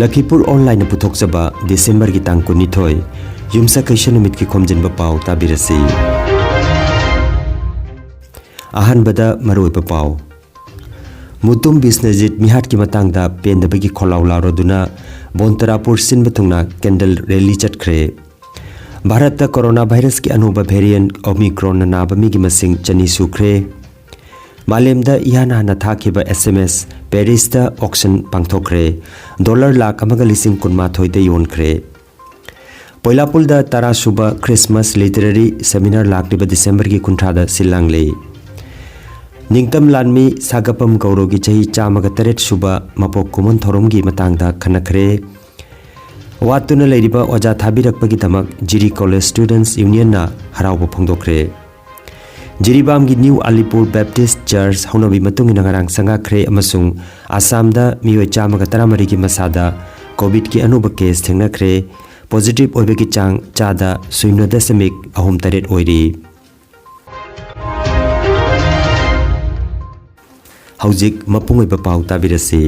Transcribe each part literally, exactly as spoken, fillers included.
ꯂꯈꯤꯄꯨꯔ ꯑꯣꯟꯂꯥꯏꯟꯅ ꯄꯨꯊꯣꯛꯆꯕ ꯗꯤꯁꯦꯝꯕꯔꯒꯤ ꯇꯥꯡ ꯀꯨꯟꯅꯤꯊꯣꯏ, ꯌꯨꯝꯁꯀꯩꯁ ꯅꯨꯃꯤꯠꯀꯤ ꯈꯣꯝꯖꯤꯟꯕ ꯄꯥꯎ ꯇꯥꯕꯤꯔꯁꯤ꯫ ꯑꯍꯥꯟꯕꯗ ꯃꯔꯨꯑꯣꯏꯕ ꯄꯥꯎ꯫ ꯃꯨꯇꯨꯝ ꯕꯤꯁ꯭ꯅꯖꯤꯠ ꯃꯤꯍꯥꯠꯀꯤ ꯃꯇꯥꯡꯗ ꯄꯦꯟꯗꯕꯒꯤ ꯈꯣꯜꯂꯥꯎ ꯂꯥꯎꯔꯗꯨꯅ ꯕꯣꯟꯇꯔꯥꯄꯨꯔ ꯁꯤꯟꯕ ꯊꯨꯡꯅ ꯀꯦꯟꯗꯜ ꯔꯦꯂꯤ ꯆꯠꯈ꯭ꯔꯦ꯫ ꯚꯥꯔꯠꯇ ꯀꯣꯔꯣꯅꯥ ꯚꯥꯏꯔꯁꯀꯤ ꯑꯅꯧꯕ ꯚꯦꯔꯤꯌꯦꯟꯠ ꯑꯣꯃꯤꯀ꯭ꯔꯣꯟꯅ ꯅꯥꯕ ꯃꯤꯒꯤ ꯃꯁꯤꯡ ꯆꯅꯤ ꯁꯨꯈ꯭ꯔꯦ꯫ ꯃꯥꯂꯦꯝꯗ ꯏꯍꯥꯟ ꯍꯥꯟꯅ ꯊꯥꯈꯤꯕ ꯑꯦꯁ ꯑꯦꯝ ꯑꯦꯁ ꯄꯦꯔꯤꯁꯇ ꯑꯣꯛꯁꯟ ꯄꯥꯡꯊꯣꯛꯈ꯭ꯔꯦ꯫ ꯗꯣꯂꯔ ꯂꯥꯈ ꯑꯃꯒ ꯂꯤꯁꯤꯡ ꯀꯨꯟꯃꯥꯊꯣꯏꯗ ꯌꯣꯟꯈ꯭ꯔꯦ꯫ ꯄꯣꯏꯂꯥꯄꯨꯜꯗ ꯇꯔꯥ ꯁꯨꯕ ꯈ꯭ꯔꯤꯁꯃꯥꯁ ꯂꯤꯇꯔꯦꯔꯤ ꯁꯦꯃꯤꯅꯥꯔ ꯂꯥꯛꯂꯤꯕ ꯗꯤꯁꯦꯝꯕꯔꯒꯤ ꯀꯨꯟꯊ꯭ꯔꯥꯗ ꯁꯤꯜ ꯂꯥꯡꯂꯦ꯫ ꯅꯤꯡꯇꯝ ꯂꯥꯟꯃꯤ ꯁꯥꯒꯄꯝ ꯒꯧꯔꯣꯒꯤ ꯆꯍꯤ ꯆꯥꯝꯃꯒ ꯇꯔꯦꯠ ꯁꯨꯕ ꯃꯄꯣꯛ ꯀꯨꯝꯑꯣꯟ ꯊꯧꯔꯝꯒꯤ ꯃꯇꯥꯡꯗ ꯈꯟꯅꯈ꯭ꯔꯦ꯫ ꯋꯥꯠꯇꯨꯅ ꯂꯩꯔꯤꯕ ꯑꯣꯖꯥ ꯊꯥꯕꯤꯔꯛꯄꯒꯤꯗꯃꯛ ꯖꯤꯔꯤ ꯀꯣꯂꯦꯖ ꯁ꯭ꯇꯨꯗꯦꯟꯠꯁ ꯌꯨꯅꯤꯌꯟꯅ ꯍꯔꯥꯎꯕ ꯐꯣꯡꯗꯣꯛꯈ꯭ꯔꯦ꯫ ꯖꯤꯔꯤꯕꯥꯝꯒꯤ ꯅ꯭ꯌꯨ ꯑꯂꯤꯄꯨꯔ ꯕꯦꯞꯇꯤꯁ꯭ꯠ ꯆꯔꯆ ꯍꯧꯅꯕꯤ ꯃꯇꯨꯡ ꯏꯟꯅ ꯉꯔꯥꯡ ꯁꯪꯒꯥꯈ꯭ꯔꯦ ꯑꯃꯁꯨꯡ ꯑꯁꯥꯝꯗ ꯃꯤꯑꯣꯏ ꯆꯥꯝꯃꯒ ꯇꯔꯥꯃꯔꯤꯒꯤ ꯃꯁꯥꯗ ꯀꯣꯚꯤꯗꯀꯤ ꯑꯅꯧꯕ ꯀꯦꯁ ꯊꯦꯡꯅꯈ꯭ꯔꯦ꯫ ꯄꯣꯖꯤꯇꯤꯚ ꯑꯣꯏꯕꯒꯤ ꯆꯥꯡ ꯆꯥꯗ ꯁꯤꯅꯣ ꯗꯁꯃꯤꯛ ꯑꯍꯨꯝ ꯇꯔꯦꯠ ꯑꯣꯏꯔꯤ꯫ ꯍꯧꯖꯤꯛ ꯃꯄꯨꯡ ꯑꯣꯏꯕ ꯄꯥꯎ ꯇꯥꯕꯤꯔꯁꯤ꯫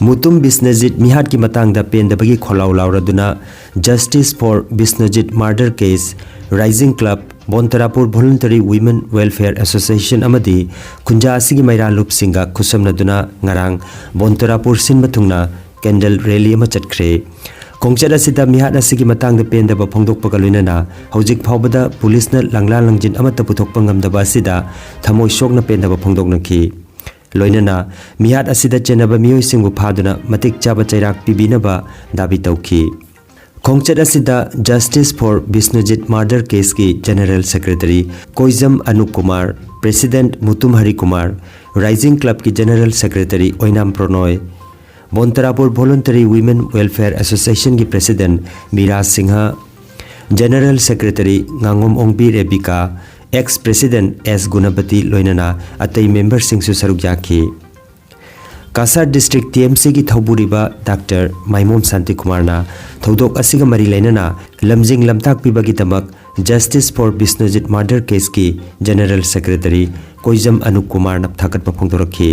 ꯃꯨꯇꯨꯝ ꯕꯤꯁ꯭ꯅꯖꯤꯠ ꯃꯤꯍꯥꯠꯀꯤ ꯃꯇꯥꯡꯗ ꯄꯦꯟꯗꯕꯒꯤ ꯈꯣꯜꯂꯥꯎ ꯂꯥꯎꯔꯗꯨꯅ Justice for Bisnajit Murder Case, Rising Club, ꯕꯣꯟꯇꯔꯥꯄꯨꯔ Voluntary Women Welfare Association ꯑꯃꯗꯤ ꯈꯨꯟꯖꯥ ꯑꯁꯤꯒꯤ ꯃꯩꯔꯥ ꯂꯨꯞꯁꯤꯡꯒ ꯈꯨꯠꯁꯝꯅꯗꯨꯅ ꯉꯔꯥꯡ ꯕꯣꯟꯇꯔꯥꯄꯨꯔ ꯁꯤꯟꯕ ꯊꯨꯡꯅ ꯀꯦꯟꯗꯜ ꯔꯦꯂꯤ ꯑꯃ ꯆꯠꯈ꯭ꯔꯦ꯫ ꯈꯣꯡꯆꯠ ꯑꯁꯤꯗ ꯃꯤꯍꯥꯠ ꯑꯁꯤꯒꯤ ꯃꯇꯥꯡꯗ ꯄꯦꯟꯗꯕ ꯐꯣꯡꯗꯣꯛꯄꯒ ꯂꯣꯏꯅꯅ ꯍꯧꯖꯤꯛ ꯐꯥꯎꯕꯗ ꯄꯨꯂꯤꯁꯅ ꯂꯥꯡꯂꯥ ꯂꯥꯡꯖꯤꯟ ꯑꯃꯠꯇ ꯄꯨꯊꯣꯛꯄ ꯉꯝꯗꯕ ꯑꯁꯤꯗ ꯊꯃꯣꯏ ꯁꯣꯛꯅ ꯄꯦꯟꯗꯕ ꯐꯣꯡꯗꯣꯛꯅꯈꯤ꯫ ꯂꯣꯏꯅꯅ ꯃꯤꯍꯥꯠ ꯑꯁꯤꯗ ꯆꯦꯟꯅꯕ ꯃꯤꯑꯣꯏꯁꯤꯡꯕꯨ ꯐꯥꯗꯨꯅ ꯃꯇꯤꯛ ꯆꯥꯕ ꯆꯩꯔꯥꯛ ꯄꯤꯕꯤꯅꯕ ꯗꯥꯕꯤ ꯇꯧꯈꯤ꯫ ꯈꯣꯡꯆꯠ ꯑꯁꯤꯗ Justice for Bisnajit Murder Caseꯀꯤ General Secretary ꯀꯣꯏꯖꯝ Anup Kumar, President Mutum Harry Kumar, Rising Clubꯀꯤ General Secretary Oinam ꯄ꯭ꯔꯣꯅꯣꯏ, ꯕꯣꯟꯇꯔꯥꯄꯨꯔ Voluntary Women Welfare Associationꯒꯤ President Mira Singh, General Secretary ꯉꯥꯉꯣꯝ Ongbi Rebika, Ex President ꯑꯦꯁ ꯒꯨꯅꯄꯇꯤ ꯂꯣꯏꯅꯅ ꯑꯇꯩ ꯃꯦꯝꯕꯔꯁꯤꯡꯁꯨ ꯁꯔꯨꯛ ꯌꯥꯈꯤ꯫ ꯀꯁꯥꯔ ꯗꯤꯁꯇ꯭ꯔꯤꯛ ꯇꯤ ꯑꯦꯝ ꯁꯤꯒꯤ ꯊꯧꯕꯨꯔꯤꯕ ꯗꯥꯛꯇꯔ ꯃꯥꯏꯃꯣꯝ ꯁꯥꯟꯇꯤꯀꯨꯃꯥꯔꯅ ꯊꯧꯗꯣꯛ ꯑꯁꯤꯒ ꯃꯔꯤ ꯂꯩꯅꯅ ꯂꯝꯖꯤꯡ ꯂꯝꯇꯥꯛꯄꯤꯕꯒꯤꯗꯃꯛ Justice for Bisnajit Murder Caseꯀꯤ General Secretary ꯀꯣꯏꯖꯝ Anup ꯀꯨꯃꯥꯔꯅ ꯊꯥꯒꯠꯄ ꯐꯣꯡꯗꯣꯔꯛꯈꯤ꯫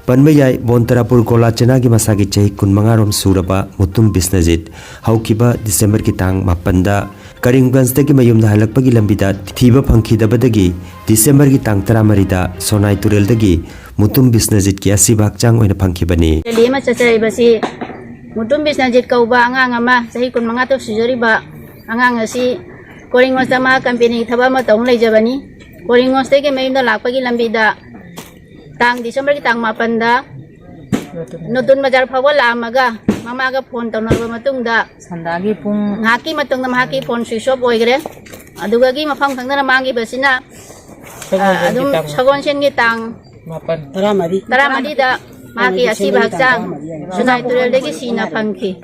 ꯄꯟꯕ ꯌꯥꯏ, ꯕꯣꯟ ꯇꯔꯥꯄꯨꯔ ꯒꯣꯂꯥ ꯆꯦꯅꯥꯒꯤ ꯃꯁꯥꯒꯤ ꯆꯍꯤ ꯀꯨꯟꯃꯉꯥ ꯔꯣꯝ ꯁꯨꯔꯕ ꯃꯨꯇꯨꯝ ꯕꯤꯁꯅꯖꯤꯠ ꯍꯧꯈꯤꯕ ꯗꯤꯁꯦꯝꯕꯔꯒꯤ ꯇꯥꯡ ꯃꯥꯄꯟꯗ ꯀꯔꯤꯝꯒꯟꯖꯗꯒꯤ ꯃꯌꯨꯝꯗ ꯍꯜꯂꯛꯄꯒꯤ ꯂꯝꯕꯤꯗ ꯊꯤꯕ ꯐꯪꯈꯤꯗꯕꯗꯒꯤ ꯗꯤꯁꯦꯝꯕꯔꯒꯤ ꯇꯥꯡ ꯇꯔꯥꯃꯔꯤꯗ ꯁꯣꯅꯥꯏ ꯇꯨꯔꯦꯜꯗꯒꯤ ꯃꯨꯇꯨꯝ ꯕꯤꯁꯅꯖꯤꯠꯀꯤ ꯑꯁꯤꯕ ꯍꯛꯆꯥꯡ ꯑꯣꯏꯅ ꯐꯪꯈꯤꯕꯅꯤ꯫ ꯔꯦꯂꯤ ꯑꯃ ꯆꯠꯆꯔꯤꯕꯁꯤ ꯃꯨꯇꯨꯝ ꯕꯤꯁꯅꯖꯤꯠ ꯀꯧꯕ ꯑꯉꯥꯡ ꯑꯃ, ꯆꯍꯤ ꯀꯨꯟꯃꯉꯥ ꯇ ꯁꯨꯖꯔꯤꯕ ꯑꯉꯥꯡ ꯑꯁꯤ ꯀꯣꯔꯤꯡꯒꯣꯟꯁꯇ ꯃꯍꯥꯛ ꯀꯝꯄꯦꯅꯤꯒꯤ ꯊꯕꯛ ꯑꯃ ꯇꯧꯅ ꯂꯩꯖꯕꯅꯤ꯫ ꯀꯣꯔꯤꯡꯒꯣꯟꯁꯇꯒꯤ ꯃꯌꯨꯝꯗ ꯂꯥꯛꯄꯒꯤ ꯂꯝꯕꯤꯗ ꯇꯥꯡ, ꯗꯤꯁꯦꯝꯕꯔꯒꯤ ꯇꯥꯡ ꯃꯥꯄꯟꯗ ꯅꯨꯇꯨꯟ ꯕꯖꯥꯔ ꯐꯥꯎꯕ ꯂꯥꯛꯑꯝꯃꯒ ꯃꯃꯥꯒ ꯐꯣꯟ ꯇꯧꯅꯔꯕ ꯃꯇꯨꯡꯗ ꯁꯟꯗꯥꯒꯤ ꯄꯨꯡ ꯉꯥꯏꯍꯥꯛꯀꯤ ꯃꯇꯨꯡꯗ ꯃꯍꯥꯛꯀꯤ ꯐꯣꯟ ꯁ꯭ꯋꯤꯆ ꯑꯣꯐ ꯑꯣꯏꯈ꯭ꯔꯦ꯫ ꯑꯗꯨꯗꯒꯤ ꯃꯐꯝ ꯈꯪꯗꯅ ꯃꯥꯡꯈꯤꯕꯁꯤꯅ, ꯑ, ꯑꯗꯨꯝ ꯁꯒꯣꯜꯁꯦꯟꯒꯤ ꯇꯥꯡ ꯃꯥꯄꯟ꯫ ꯇꯔꯥꯃꯔꯤ꯫ ꯇꯔꯥꯃꯔꯤꯗ ꯃꯍꯥꯛꯀꯤ ꯑꯁꯤꯕ ꯍꯛꯆꯥꯡ ꯁꯨꯅꯥꯏ ꯇꯨꯔꯦꯜꯗꯒꯤ ꯁꯤꯅ ꯐꯪꯈꯤ꯫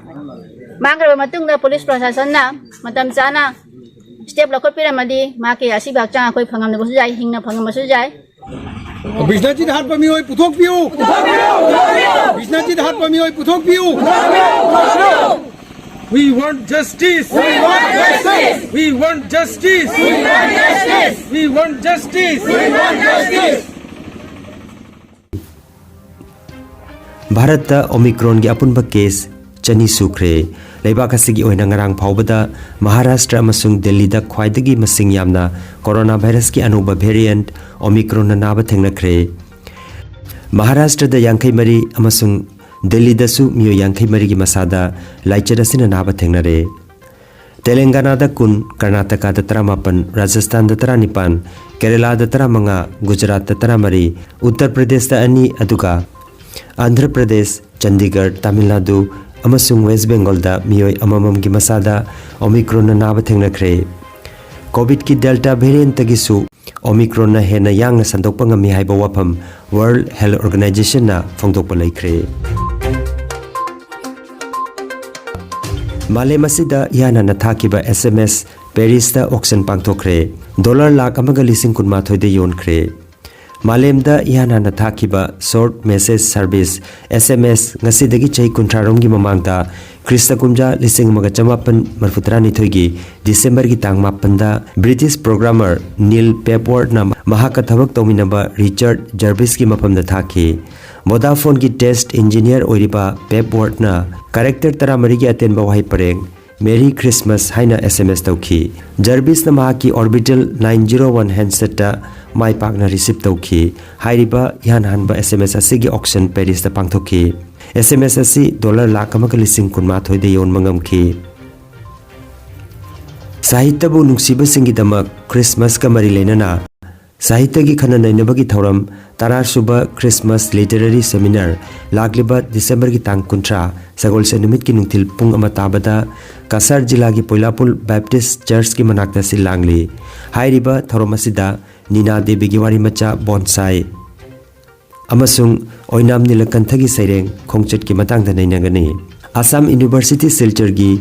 ꯃꯥꯡꯈ꯭ꯔꯕ ꯃꯇꯨꯡꯗ ꯄꯨꯂꯤꯁ ꯄ꯭ꯔꯁꯥꯁꯟꯅ ꯃꯇꯝ ꯆꯥꯅ ꯁ꯭ꯇꯦꯞ ꯂꯧꯈꯠꯄꯤꯔꯝꯃꯗꯤ ꯃꯍꯥꯛꯀꯤ ꯑꯁꯤꯕ ꯍꯛꯆꯥꯡ ꯑꯩꯈꯣꯏ ꯐꯪꯉꯝꯗꯕꯁꯨ ꯌꯥꯏ, ꯍꯤꯡꯅ ꯐꯪꯉꯝꯕꯁꯨ ꯌꯥꯏ꯫ ꯕꯤꯁꯅꯖꯤꯠ ꯍꯥꯠꯄ ꯃꯤꯑꯣꯏ ꯄꯨꯊꯣꯛꯄꯤꯌꯨ! ꯕꯤꯁꯅꯖꯤꯠ ꯍꯥꯠꯄ ꯃꯤꯑꯣꯏ ꯄꯨꯊꯣꯛꯄꯤꯌꯨ! We want justice! We want justice! We want justice! We want justice! We want justice! We want justice! ꯚꯥꯔꯠꯇ ꯑꯣꯃꯤꯀ꯭ꯔꯣꯟꯒꯤ ꯑꯄꯨꯟꯕ ꯀꯦꯁ ꯆꯅꯤ ꯁꯨꯈ꯭ꯔꯦ꯫ ꯂꯩꯕꯥꯛ ꯑꯁꯤꯒꯤ ꯑꯣꯏꯅ ꯉꯔꯥꯡ ꯐꯥꯎꯕꯗ ꯃꯍꯥꯔꯥꯁꯇ꯭ꯔ ꯑꯃꯁꯨꯡ ꯗꯦꯜꯂꯤꯗ ꯈ꯭ꯋꯥꯏꯗꯒꯤ ꯃꯁꯤꯡ ꯌꯥꯝꯅ ꯀꯣꯔꯣꯅꯥ ꯚꯥꯏꯔꯁꯀꯤ ꯑꯅꯧꯕ ꯚꯦꯔꯤꯌꯦꯟꯠ ꯑꯣꯃꯤꯀ꯭ꯔꯣꯟꯅ ꯅꯥꯕ ꯊꯦꯡꯅꯈ꯭ꯔꯦ꯫ ꯃꯍꯥꯔꯥꯁꯇ꯭ꯔꯗ ꯌꯥꯡꯈꯩ ꯃꯔꯤ ꯑꯃꯁꯨꯡ ꯗꯦꯜꯂꯤꯗꯁꯨ ꯃꯤꯑꯣꯏ ꯌꯥꯡꯈꯩ ꯃꯔꯤꯒꯤ ꯃꯁꯥꯗ ꯂꯥꯏꯆꯠ ꯑꯁꯤꯅ ꯅꯥꯕ ꯊꯦꯡꯅꯔꯦ꯫ ꯇꯦꯂꯪꯒꯥꯅꯥꯗ ꯀꯨꯟ, ꯀꯔꯅꯥꯇꯀꯥꯗ ꯇꯔꯥꯃꯥꯄꯟ, ꯔꯥꯖꯁꯊꯥꯟꯗ ꯇꯔꯥꯅꯤꯄꯥꯟ, ꯀꯦꯔꯦꯂꯥꯗ ꯇꯔꯥꯃꯉꯥ, ꯒꯨꯖꯔꯥꯠꯇ ꯇꯔꯥꯃꯔꯤ, ꯎꯠꯇꯔ ꯄ꯭ꯔꯗꯦꯁꯇ ꯑꯅꯤ, ꯑꯗꯨꯒ ꯑꯟꯙ꯭ꯔ ꯄ꯭ꯔꯗꯦꯁ, ꯆꯟꯗꯤꯒꯔ, ꯇꯥꯃꯤꯜ ꯅꯥꯗꯨ ꯑꯃꯁꯨꯡ ꯋꯦꯁ ꯕꯦꯡꯒꯣꯜꯗ ꯃꯤꯑꯣꯏ ꯑꯃꯃꯝꯒꯤ ꯃꯁꯥꯗ ꯑꯣꯃꯤꯀ꯭ꯔꯣꯟꯅ ꯅꯥꯕ ꯊꯦꯡꯅꯈ꯭ꯔꯦ꯫ ꯀꯣꯚꯤꯗꯀꯤ ꯗꯦꯜꯇꯥ ꯚꯦꯔꯤꯌꯦꯟꯠꯇꯒꯤꯁꯨ ꯑꯣꯃꯤꯀ꯭ꯔꯣꯟꯅ ꯍꯦꯟꯅ ꯌꯥꯡꯅ ꯁꯟꯗꯣꯛꯄ ꯉꯝꯃꯤ ꯍꯥꯏꯕ ꯋꯥꯐꯝ ꯋꯥꯔꯜꯗ ꯍꯦꯜꯊ ꯑꯣꯔꯒꯅꯥꯏꯖꯦꯁꯟꯅ ꯐꯣꯡꯗꯣꯛꯄ ꯂꯩꯈ꯭ꯔꯦ꯫ ꯃꯥꯂꯦꯝ ꯑꯁꯤꯗ ꯏꯍꯥꯟ ꯍꯥꯟꯅ ꯊꯥꯈꯤꯕ ꯑꯦꯁ ꯑꯦꯝ ꯑꯦꯁ ꯄꯦꯔꯤꯁꯇ ꯑꯣꯛꯁꯟ ꯄꯥꯡꯊꯣꯛꯈ꯭ꯔꯦ꯫ ꯗꯣꯂꯔ ꯂꯥꯈ ꯑꯃꯒ ꯂꯤꯁꯤꯡ ꯀꯨꯟꯃꯥꯊꯣꯏꯗ ꯌꯣꯟꯈ꯭ꯔꯦ꯫ ꯃꯥꯂꯦꯝꯗ ꯏꯍꯥꯟ ꯍꯥꯟꯅ ꯊꯥꯈꯤꯕ ꯁꯣꯔꯠ ꯃꯦꯁꯦꯖ ꯁꯔꯚꯤꯁ, ꯑꯦꯁ ꯑꯦꯝ ꯑꯦꯁ, ꯉꯁꯤꯗꯒꯤ ꯆꯍꯤ ꯀꯨꯟꯊ꯭ꯔꯥ ꯔꯣꯝꯒꯤ ꯃꯃꯥꯡꯗ, ꯈ꯭ꯔꯤꯁꯇ ꯀꯨꯝꯖꯥ ꯂꯤꯁꯤꯡ ꯑꯃꯒ ꯆꯃꯥꯄꯟ ꯃꯔꯤꯐꯨ ꯇꯔꯥꯅꯤꯊꯣꯏꯒꯤ ꯗꯤꯁꯦꯝꯕꯔꯒꯤ ꯇꯥꯡ ꯃꯥꯄꯟꯗ ꯕ꯭ꯔꯤꯇꯤꯁ ꯄ꯭ꯔꯣꯒ꯭ꯔꯥꯃꯔ ꯅꯤꯜ ꯄꯦꯞꯋꯥꯔꯠꯅ ꯃꯍꯥꯛꯀ ꯊꯕꯛ ꯇꯧꯃꯤꯟꯅꯕ ꯔꯤꯆꯥꯔꯗ ꯖꯔꯚꯤꯁꯀꯤ ꯃꯐꯝꯗ ꯊꯥꯈꯤ꯫ ꯚꯣꯗꯥꯐꯣꯟꯒꯤ ꯇꯦꯁ ꯏꯟꯖꯤꯅꯤꯌꯔ ꯑꯣꯏꯔꯤꯕ ꯄꯦꯞ ꯋꯥꯔꯠꯅ ꯀꯦꯔꯦꯛꯇꯔ ꯇꯔꯥꯃꯔꯤꯒꯤ ꯑꯇꯦꯟꯕ ꯋꯥꯍꯩ ꯄꯔꯦꯡ "ꯃꯦꯔꯤ ꯈ꯭ꯔꯤꯁꯃꯥꯁ" ꯍꯥꯏꯅ ꯑꯦꯁ ꯑꯦꯝ ꯑꯦꯁ ꯇꯧꯈꯤ꯫ ꯖꯔꯕꯤꯁꯅ ꯃꯍꯥꯛꯀꯤ ꯑꯣꯔꯕꯤꯇꯦꯜ ꯅꯥꯏꯟ ꯖꯤꯔꯣ ꯋꯥꯟ ꯍꯦꯟꯁꯦꯠꯇ ꯃꯥꯏ ꯄꯥꯛꯅ ꯔꯤꯁꯤꯞ ꯇꯧꯈꯤ꯫ ꯍꯥꯏꯔꯤꯕ ꯏꯍꯥꯟ ꯍꯥꯟꯕ ꯑꯦꯁ ꯑꯦꯝ ꯑꯦꯁ ꯑꯁꯤꯒꯤ ꯑꯣꯛꯁꯟ ꯄꯦꯔꯤꯁꯇ ꯄꯥꯡꯊꯣꯛꯈꯤ꯫ ꯑꯦꯁ ꯑꯦꯝ ꯑꯦꯁ ꯑꯁꯤ ꯗꯣꯂꯔ ꯂꯥꯈ ꯑꯃꯒ ꯂꯤꯁꯤꯡ ꯀꯨꯟꯃꯥꯊꯣꯏꯗ ꯌꯣꯟꯕ ꯉꯝꯈꯤ꯫ ꯁꯥꯍꯤꯇ꯭ꯌꯕꯨ ꯅꯨꯡꯁꯤꯕꯁꯤꯡꯒꯤꯗꯃꯛ ꯈ꯭ꯔꯤꯁꯃꯥꯁꯀ ꯃꯔꯤ ꯂꯩꯅꯅ ꯁꯥꯍꯤꯇ꯭ꯌꯒꯤ ꯈꯟꯅ ꯅꯩꯅꯕꯒꯤ ꯊꯧꯔꯝ, ꯇꯔꯥꯁꯨꯕ ꯈ꯭ꯔꯤꯁꯃꯥꯁ ꯂꯤꯇꯔꯦꯔꯤ ꯁꯦꯃꯤꯅꯥꯔ, ꯂꯥꯛꯂꯤꯕ ꯗꯤꯁꯦꯝꯕꯔꯒꯤ ꯇꯥꯡ ꯀꯨꯟꯊ꯭ꯔꯥ, ꯁꯒꯣꯜꯁꯦꯟ ꯅꯨꯃꯤꯠꯀꯤ ꯅꯨꯡꯊꯤꯜ ꯄꯨꯡ ꯑꯃ ꯇꯥꯕꯗ ꯀꯁꯥꯔ ꯖꯤꯂꯥꯒꯤ ꯄꯣꯏꯂꯥꯄꯨꯜ ꯕꯦꯞꯇꯤꯁ ꯆꯔꯆꯀꯤ ꯃꯅꯥꯛꯇ ꯁꯤꯜ ꯂꯥꯡꯂꯤ꯫ ꯍꯥꯏꯔꯤꯕ ꯊꯧꯔꯝ ꯑꯁꯤꯗ ꯅꯤꯅꯥ ꯗꯦꯕꯤꯒꯤ ꯋꯥꯔꯤ ꯃꯆꯥ ꯕꯣꯟꯁꯥꯏ ꯑꯃꯁꯨꯡ ꯑꯣꯏꯅꯥꯝ ꯅꯤꯂꯀꯟꯊꯒꯤ ꯁꯩꯔꯦꯡ ꯈꯣꯡꯆꯠꯀꯤ ꯃꯇꯥꯡꯗ ꯅꯩꯅꯒꯅꯤ꯫ ꯑꯁꯥꯝ ꯌꯨꯅꯤꯚꯔꯁꯤꯇꯤ ꯁꯤꯜꯆꯔꯒꯤ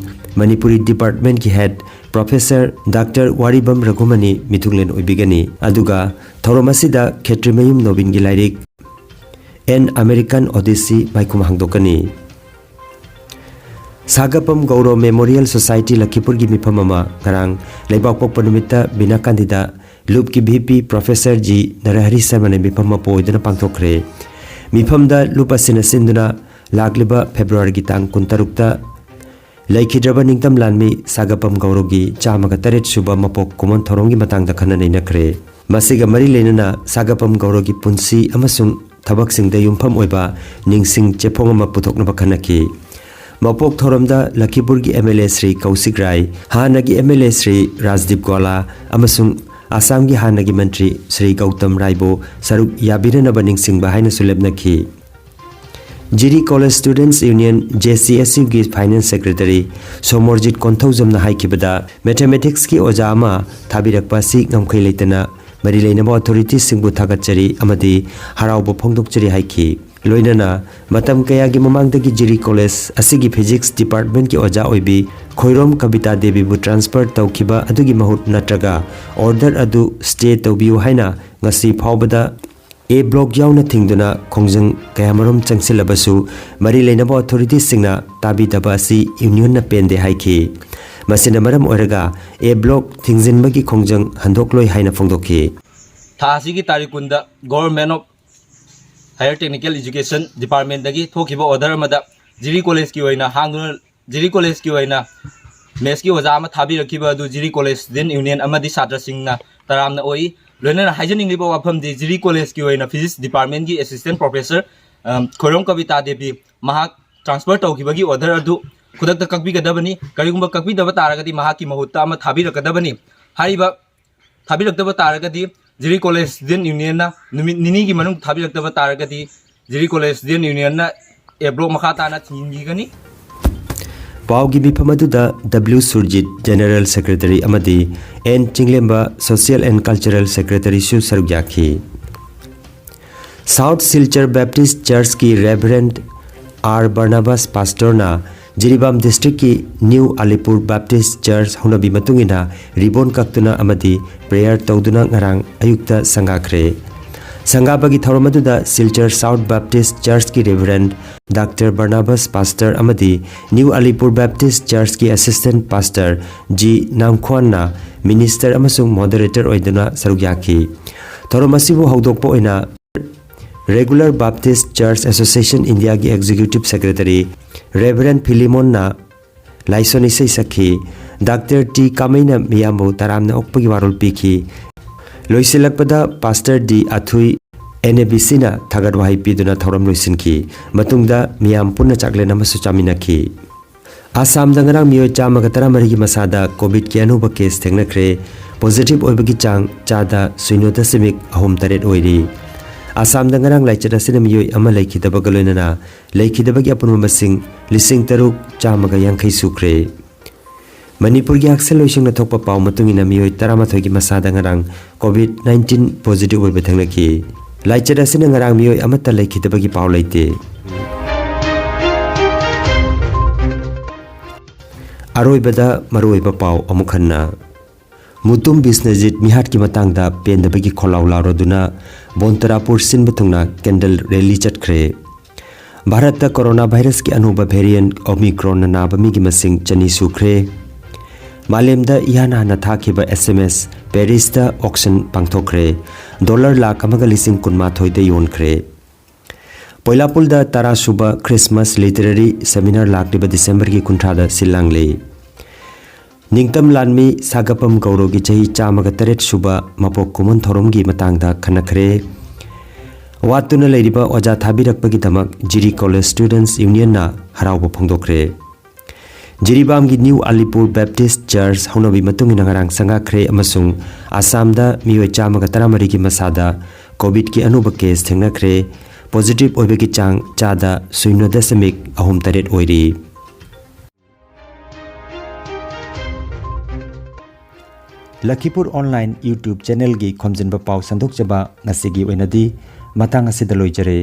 ꯃꯅꯤꯄꯨꯔꯤ ꯗꯤꯄꯥꯔꯠꯃꯦꯟꯠꯀꯤ head professor doctor Waribam Raghumani ꯃꯤꯊꯨꯡꯂꯦꯟ ꯑꯣꯏꯕꯤꯒꯅꯤ꯫ ꯑꯗꯨꯒ ꯊꯧꯔꯝ ꯑꯁꯤꯗ ꯈꯦꯇ꯭ꯔꯤꯃꯌꯨꯝ ꯅꯣꯕꯤꯟꯒꯤ ꯂꯥꯏꯔꯤꯛ "ꯑꯦꯟ ꯑꯃꯦꯔꯤꯀꯟ ꯑꯣꯗꯤꯁꯤ" ꯃꯥꯏꯈꯨꯝ ꯍꯥꯡꯗꯣꯛꯀꯅꯤ꯫ ꯁꯥꯒꯄꯝ ꯒꯧꯔꯣ ꯃꯦꯃꯣꯔꯤꯌꯦꯜ ꯁꯣꯁꯥꯏꯇꯤ ꯂꯈꯤꯄꯨꯔꯒꯤ ꯃꯤꯐꯝ ꯑꯃ ꯉꯔꯥꯡ ꯂꯩꯕꯥꯛꯄꯣꯛꯄ ꯅꯨꯃꯤꯠꯇ ꯕꯤꯅꯥ ꯀꯥꯟꯗꯤꯗ ꯂꯨꯞꯀꯤ V P professor G Narahari ꯁꯔꯃꯅ ꯃꯤꯐꯝ ꯃꯄꯨ ꯑꯣꯏꯗꯨꯅ ꯄꯥꯡꯊꯣꯛꯈ꯭ꯔꯦ꯫ ꯃꯤꯐꯝꯗ ꯂꯨꯞ ꯑꯁꯤꯅ ꯁꯤꯟꯗꯨꯅ ꯂꯥꯛꯂꯤꯕ ꯐꯦꯕ꯭ꯔꯨꯋꯥꯔꯤꯒꯤ ꯇꯥꯡ ꯀꯨꯟꯇꯔꯨꯛꯇ ꯂꯩꯈꯤꯗ꯭ꯔꯕ ꯅꯤꯡꯇꯝ ꯂꯥꯟꯃꯤ ꯁꯥꯒꯄꯝ ꯒꯧꯔꯣꯒꯤ ꯆꯥꯝꯃꯒ ꯇꯔꯦꯠ ꯁꯨꯕ ꯃꯄꯣꯛ ꯀꯨꯝꯑꯣꯟ ꯊꯧꯔꯝꯒꯤ ꯃꯇꯥꯡꯗ ꯈꯟꯅ ꯅꯩꯅꯈ꯭ꯔꯦ꯫ ꯃꯁꯤꯒ ꯃꯔꯤ ꯂꯩꯅꯅ ꯁꯥꯒꯄꯝ ꯒꯧꯔꯣꯒꯤ ꯄꯨꯟꯁꯤ ꯑꯃꯁꯨꯡ ꯊꯕꯛꯁꯤꯡꯗ ꯌꯨꯝꯐꯝ ꯑꯣꯏꯕ ꯅꯤꯡꯁꯤꯡ ꯆꯦꯐꯣꯡ ꯑꯃ ꯄꯨꯊꯣꯛꯅꯕ ꯈꯟꯅꯈꯤ꯫ ꯃꯄꯣꯛ ꯊꯧꯔꯝꯗ ꯂꯈꯤꯄꯨꯔꯒꯤ ꯑꯦꯝ ꯑꯦꯜ ꯑꯦ ꯁ꯭ꯔꯤ ꯀꯧꯁꯤꯛ ꯔꯥꯏ, ꯍꯥꯟꯅꯒꯤ ꯑꯦꯝ ꯑꯦꯜ ꯑꯦ ꯁ꯭ꯔꯤ ꯔꯥꯖꯗꯤꯞ ꯒꯣꯂꯥ ꯑꯃꯁꯨꯡ ꯑꯁꯥꯝꯒꯤ ꯍꯥꯟꯅꯒꯤ ꯃꯟꯇ꯭ꯔꯤ ꯁ꯭ꯔꯤ ꯒꯧꯇꯝ ꯔꯥꯏꯕꯨ ꯁꯔꯨꯛ ꯌꯥꯕꯤꯅꯅꯕ ꯅꯤꯡꯁꯤꯡꯕ ꯍꯥꯏꯅꯁꯨ ꯂꯦꯞꯅꯈꯤ꯫ Jiri college students union, J C S ꯌꯨꯒꯤ ꯐꯥꯏꯅꯥꯟꯁ ꯁꯦꯀ꯭ꯔꯦꯇꯔꯤ ꯁꯣꯃꯣꯔꯖꯤꯠ ꯀꯣꯟꯊꯧꯖꯝꯅ ꯍꯥꯏꯈꯤꯕꯗ, ꯃꯦꯊꯃꯦꯇꯤꯛꯁꯀꯤ ꯑꯣꯖꯥ ꯑꯃ ꯊꯥꯕꯤꯔꯛꯄ ꯑꯁꯤ ꯉꯝꯈꯩ ꯂꯩꯇꯅ ꯃꯔꯤ ꯂꯩꯅꯕ ꯑꯣꯊꯣꯔꯤꯇꯤꯁꯤꯡꯕꯨ ꯊꯥꯒꯠꯆꯔꯤ ꯑꯃꯗꯤ ꯍꯔꯥꯎꯕ ꯐꯣꯡꯗꯣꯛꯆꯔꯤ ꯍꯥꯏꯈꯤ꯫ ꯂꯣꯏꯅꯅ ꯃꯇꯝ ꯀꯌꯥꯒꯤ ꯃꯃꯥꯡꯗꯒꯤ ꯖꯤꯔꯤ ꯀꯣꯂꯦꯖ ꯑꯁꯤꯒꯤ ꯐꯤꯖꯤꯛꯁ ꯗꯤꯄꯥꯔꯠꯃꯦꯟꯠꯀꯤ ꯑꯣꯖꯥ ꯑꯣꯏꯕꯤ ꯈꯣꯏꯔꯣꯝ ꯀꯕꯤꯇꯥ ꯗꯦꯕꯤꯕꯨ ꯇ꯭ꯔꯥꯟꯁꯐꯔ ꯇꯧꯈꯤꯕ ꯑꯗꯨꯒꯤ ꯃꯍꯨꯠ ꯅꯠꯇ꯭ꯔꯒ ꯑꯣꯔꯗꯔ ꯑꯗꯨ ꯁ꯭ꯇꯦ ꯇꯧꯕꯤꯌꯨ ꯍꯥꯏꯅ ꯉꯁꯤ ꯐꯥꯎꯕꯗ ꯑꯦ ꯕ꯭ꯂꯣꯛ ꯌꯥꯎꯅ ꯊꯤꯡꯗꯨꯅ ꯈꯣꯡꯖꯪ ꯀꯌꯥꯃꯔꯨꯝ ꯆꯪꯁꯤꯜꯂꯕꯁꯨ ꯃꯔꯤ ꯂꯩꯅꯕ ꯑꯣꯊꯣꯔꯤꯇꯤꯁꯤꯡꯅ ꯇꯥꯕꯤꯗꯕ ꯑꯁꯤ ꯌꯨꯅꯤꯌꯟꯅ ꯄꯦꯟꯗꯦ ꯍꯥꯏꯈꯤ꯫ ꯃꯁꯤꯅ ꯃꯔꯝ ꯑꯣꯏꯔꯒ ꯑꯦ ꯕ꯭ꯂꯣꯛ ꯊꯤꯡꯖꯤꯟꯕꯒꯤ ꯈꯣꯡꯖꯪ ꯍꯟꯗꯣꯛꯂꯣꯏ ꯍꯥꯏꯅ ꯐꯣꯡꯗꯣꯛꯈꯤ꯫ ꯊꯥ ꯑꯁꯤꯒꯤ ꯇꯥꯔꯤꯛ ꯀꯨꯟꯗ government of Higher Technical Education Departmentꯇꯒꯤ ꯊꯣꯛꯈꯤꯕ order ꯑꯃꯗ ꯖꯤꯔꯤ ꯀꯣꯂꯦꯖꯀꯤ ꯑꯣꯏꯅ ꯍꯥꯡꯗꯨꯅ, ꯖꯤꯔꯤ ꯀꯣꯂꯦꯖꯀꯤ ꯑꯣꯏꯅ ꯃꯦꯠꯁꯀꯤ ꯑꯣꯖꯥ ꯑꯃ ꯊꯥꯕꯤꯔꯛꯈꯤꯕ ꯑꯗꯨ ꯖꯤꯔꯤ ꯀꯣꯂꯦꯖ ꯁ꯭ꯇꯨꯗꯦꯟꯠ ꯌꯨꯅꯤꯌꯟ ꯑꯃꯗꯤ ꯁꯥꯇ꯭ꯔꯁꯤꯡꯅ ꯇꯔꯥꯝꯅ ꯑꯣꯛꯏ꯫ ꯂꯣꯏꯅꯅ ꯍꯥꯏꯖꯅꯤꯡꯂꯤꯕ ꯋꯥꯐꯝꯗꯤ, ꯖꯤꯔꯤ ꯀꯣꯂꯦꯖꯀꯤ ꯑꯣꯏꯅ Physics Departmentꯀꯤ Assistant Professor, ꯑꯝ, ꯈꯣꯏꯔꯣꯝ ꯀꯕꯤꯇꯥ ꯗꯦꯕꯤ ꯃꯍꯥꯛ transfer ꯇꯧꯈꯤꯕꯒꯤ order ꯑꯗꯨ ꯈꯨꯗꯛꯇ ꯀꯛꯄꯤꯒꯗꯕꯅꯤ꯫ ꯀꯔꯤꯒꯨꯝꯕ ꯀꯛꯄꯤꯗꯕ ꯇꯥꯔꯒꯗꯤ ꯃꯍꯥꯛꯀꯤ ꯃꯍꯨꯠꯇ ꯑꯃ ꯊꯥꯕꯤꯔꯛꯀꯗꯕꯅꯤ꯫ ꯍꯥꯏꯔꯤꯕ ꯊꯥꯕꯤꯔꯛꯇꯕ ꯇꯥꯔꯒꯗꯤ, ꯖꯤꯔꯤ ꯀꯣꯂꯦꯖ ꯁ꯭ꯇꯨꯗꯦꯟꯠ ꯌꯨꯅꯤꯌꯟꯅ ꯅꯨꯃꯤꯠ ꯅꯤꯅꯤꯒꯤ ꯃꯅꯨꯡ ꯊꯥꯕꯤꯔꯛꯇꯕ ꯇꯥꯔꯒꯗꯤ, ꯖꯤꯔꯤ ꯀꯣꯂꯦꯖ ꯁ꯭ꯇꯨꯗꯦꯟꯠ ꯌꯨꯅꯤꯌꯟꯅ A block ꯃꯈꯥ ꯇꯥꯅ ꯊꯤꯡꯖꯤꯟꯈꯤꯒꯅꯤ꯫ ꯄꯥꯎꯒꯤ ꯃꯤꯐꯝ ꯑꯗꯨꯗ W ꯁꯨꯔꯖꯤꯠ, General Secretary, ꯑꯃꯗꯤ N ꯆꯤꯡꯂꯦꯝꯕ, Social and Cultural Secretaryꯁꯨ ꯁꯔꯨꯛ ꯌꯥꯈꯤ꯫ South Silchar Baptist Churchꯀꯤ Reverend R ꯕꯔꯅꯥꯕꯥꯁ ꯄꯥꯁꯇꯔꯅ ꯖꯤꯔꯤꯕꯥꯝ ꯗꯤꯁꯇ꯭ꯔꯤꯛꯀꯤ New Alipur Baptist Church ꯍꯧꯅꯕꯤ ꯃꯇꯨꯡ ꯏꯟꯅ ribbon ꯀꯛꯇꯨꯅ ꯑꯃꯗꯤ prayer ꯇꯧꯗꯨꯅ ꯉꯔꯥꯡ ꯑꯌꯨꯛꯇ ꯁꯪꯒꯥꯈ꯭ꯔꯦ꯫ ꯁꯪꯒꯥꯕꯒꯤ ꯊꯧꯔꯝ ꯑꯗꯨꯗ Silchar South Baptist Churchꯀꯤ Reverend Doctor ꯕꯔꯅꯥꯕꯥꯁ ꯄꯥꯁꯇꯔ ꯑꯃꯗꯤ New Alipur Baptist Churchꯀꯤ Assistant Pastor G ꯅꯥꯝꯈ꯭ꯋꯥꯟꯅ minister ꯑꯃꯁꯨꯡ moderator ꯑꯣꯏꯗꯨꯅ ꯁꯔꯨꯛ ꯌꯥꯈꯤ꯫ ꯊꯧꯔꯝ ꯑꯁꯤꯕꯨ ꯍꯧꯗꯣꯛꯄ ꯑꯣꯏꯅ Regular Baptist Church Association Indiaꯒꯤ Executive Secretary Reverend ꯐꯤꯂꯤꯃꯣꯟꯅ ꯂꯥꯏꯁꯣꯟ ꯏꯁꯩ ꯁꯛꯈꯤ꯫ ꯗꯥꯛꯇꯔ ꯇꯤ ꯀꯥꯃꯩꯅ ꯃꯤꯌꯥꯝꯕꯨ ꯇꯔꯥꯝꯅ ꯑꯣꯛꯄꯒꯤ ꯋꯥꯔꯣꯜ ꯄꯤꯈꯤ꯫ ꯂꯣꯏꯁꯤꯜꯂꯛꯄꯗ ꯄꯥꯁꯇꯔ ꯗꯤ ꯑꯊꯨꯏ, NABCꯅ ꯊꯥꯒꯠ ꯋꯥꯍꯩ ꯄꯤꯗꯨꯅ ꯊꯧꯔꯝ ꯂꯣꯏꯁꯤꯟꯈꯤ꯫ ꯃꯇꯨꯡꯗ ꯃꯤꯌꯥꯝ ꯄꯨꯟꯅ ꯆꯥꯛꯂꯦꯟ ꯑꯃꯁꯨ ꯆꯥꯃꯤꯟꯅꯈꯤ꯫ ꯑꯁꯥꯝꯗ ꯉꯔꯥꯡ ꯃꯤꯑꯣꯏ ꯆꯥꯝꯃꯒ ꯇꯔꯥꯃꯔꯤꯒꯤ ꯃꯁꯥꯗ ꯀꯣꯚꯤꯗꯀꯤ ꯑꯅꯧꯕ ꯀꯦꯁ ꯊꯦꯡꯅꯈ꯭ꯔꯦ꯫ ꯄꯣꯖꯤꯇꯤꯚ ꯑꯣꯏꯕꯒꯤ ꯆꯥꯡ ꯆꯥꯗ ꯁꯤꯅꯣ ꯗꯁꯃꯤꯛ ꯑꯍꯨꯝ ꯇꯔꯦꯠ ꯑꯣꯏꯔꯤ꯫ ꯑꯁꯥꯝꯗ ꯉꯔꯥꯡ ꯂꯥꯏꯆꯠ ꯑꯁꯤꯅ ꯃꯤꯑꯣꯏ ꯑꯃ ꯂꯩꯈꯤꯗꯕꯒ ꯂꯣꯏꯅꯅ ꯂꯩꯈꯤꯗꯕꯒꯤ ꯑꯄꯨꯟꯕ ꯃꯁꯤꯡ ꯂꯤꯁꯤꯡ ꯇꯔꯨꯛ ꯆꯥꯝꯃꯒ ꯌꯥꯡꯈꯩ ꯁꯨꯈ꯭ꯔꯦ꯫ ꯃꯅꯤꯄꯨꯔꯒꯤ ꯍꯛꯁꯦꯜ ꯂꯣꯏꯁꯪꯅ ꯊꯣꯛꯄ ꯄꯥꯎ ꯃꯇꯨꯡ ꯏꯟꯅ ꯃꯤꯑꯣꯏ ꯇꯔꯥꯃꯥꯊꯣꯏꯒꯤ ꯃꯁꯥꯗ ꯉꯔꯥꯡ ꯀꯣꯚꯤꯗ ꯅꯥꯏꯟꯇꯤꯟ ꯄꯣꯖꯤꯇꯤꯚ ꯑꯣꯏꯕ ꯊꯦꯡꯅꯈꯤ꯫ ꯂꯥꯏꯆꯠ ꯑꯁꯤꯅ ꯉꯔꯥꯡ ꯃꯤꯑꯣꯏ ꯑꯃꯠꯇ ꯂꯩꯈꯤꯗꯕꯒꯤ ꯄꯥꯎ ꯂꯩꯇꯦ꯫ ꯑꯔꯣꯏꯕꯗ ꯃꯔꯨꯑꯣꯏꯕ ꯄꯥꯎ ꯑꯃꯨꯛ ꯍꯟꯅ꯫ ꯃꯨꯇꯨꯝ ꯕꯤꯁ꯭ꯅꯖꯤꯠ ꯃꯤꯍꯥꯠꯀꯤ ꯃꯇꯥꯡꯗ ꯄꯦꯟꯗꯕꯒꯤ ꯈꯣꯜꯂꯥꯎ ꯂꯥꯎꯔꯗꯨꯅ ꯕꯣꯟꯇꯔꯥꯄꯨꯔ ꯁꯤꯟꯕ ꯊꯨꯡꯅ candle rally ꯆꯠꯈ꯭ꯔꯦ꯫ ꯚꯥꯔꯠꯇ ꯀꯣꯔꯣꯅꯥ ꯚꯥꯏꯔꯁꯀꯤ ꯑꯅꯧꯕ variant Omicronꯅ ꯅꯥꯕ ꯃꯤꯒꯤ ꯃꯁꯤꯡ ꯆꯅꯤ ꯁꯨꯈ꯭ꯔꯦ꯫ ꯃꯥꯂꯦꯝꯗ ꯏꯍꯥꯟ ꯍꯥꯟꯅ ꯊꯥꯈꯤꯕ SMS Parisꯇ auction ꯄꯥꯡꯊꯣꯛꯈ꯭ꯔꯦ꯫ Dollar ꯂꯥꯈ ꯑꯃꯒ ꯂꯤꯁꯤꯡ ꯀꯨꯟꯃꯥꯊꯣꯏꯗ ꯌꯣꯟꯈ꯭ꯔꯦ꯫ ꯄꯣꯏꯂꯥꯄꯨꯜꯗ ꯇꯔꯥ ꯁꯨꯕ Christmas Literary Seminar ꯂꯥꯛꯂꯤꯕ ꯗꯤꯁꯦꯝꯕꯔꯒꯤ ꯀꯨꯟꯊ꯭ꯔꯥꯗ ꯁꯤꯜ ꯂꯥꯡꯂꯦ꯫ ꯅꯤꯡꯇꯝ ꯂꯥꯟꯃꯤ ꯁꯥꯒꯞꯄꯝ ꯒꯧꯔꯣꯒꯤ ꯆꯍꯤ ꯆꯥꯝꯃꯒ ꯇꯔꯦꯠ ꯁꯨꯕ ꯃꯄꯣꯛ ꯀꯨꯝꯑꯣꯟ ꯊꯧꯔꯝꯒꯤ ꯃꯇꯥꯡꯗ ꯈꯟꯅꯈ꯭ꯔꯦ꯫ ꯋꯥꯠꯇꯨꯅ ꯂꯩꯔꯤꯕ ꯑꯣꯖꯥ ꯊꯥꯕꯤꯔꯛꯄꯒꯤꯗꯃꯛ ꯖꯤꯔꯤ College Students Unionꯅ ꯍꯔꯥꯎꯕ ꯐꯣꯡꯗꯣꯛꯈ꯭ꯔꯦ꯫ ꯖꯤꯔꯤꯕꯥꯝꯒꯤ New Alipur Baptist Church ꯍꯧꯅꯕꯤ ꯃꯇꯨꯡ ꯏꯟꯅ ꯉꯔꯥꯡ ꯁꯪꯒꯥꯈ꯭ꯔꯦ ꯑꯃꯁꯨꯡ ꯑꯁꯥꯝꯗ ꯃꯤꯑꯣꯏ ꯆꯥꯝꯃꯒ ꯇꯔꯥꯃꯔꯤꯒꯤ ꯃꯁꯥꯗ COVIDꯀꯤ ꯑꯅꯧꯕ case ꯊꯦꯡꯅꯈ꯭ꯔꯦ꯫ Positive ꯑꯣꯏꯕꯒꯤ ꯆꯥꯡ ꯆꯥꯗ ꯁꯤꯅꯣ ꯗꯁꯃꯤꯛ ꯑꯍꯨꯝ ꯇꯔꯦꯠ ꯑꯣꯏꯔꯤ꯫ ꯂꯈꯤꯄꯨꯔ Online YouTube channelꯒꯤ ꯈꯣꯝꯖꯤꯟꯕ ꯄꯥꯎ ꯁꯟꯗꯣꯛꯆꯕ ꯉꯁꯤꯒꯤ ꯑꯣꯏꯅꯗꯤ ꯃꯇꯥꯡ ꯑꯁꯤꯗ ꯂꯣꯏꯖꯔꯦ꯫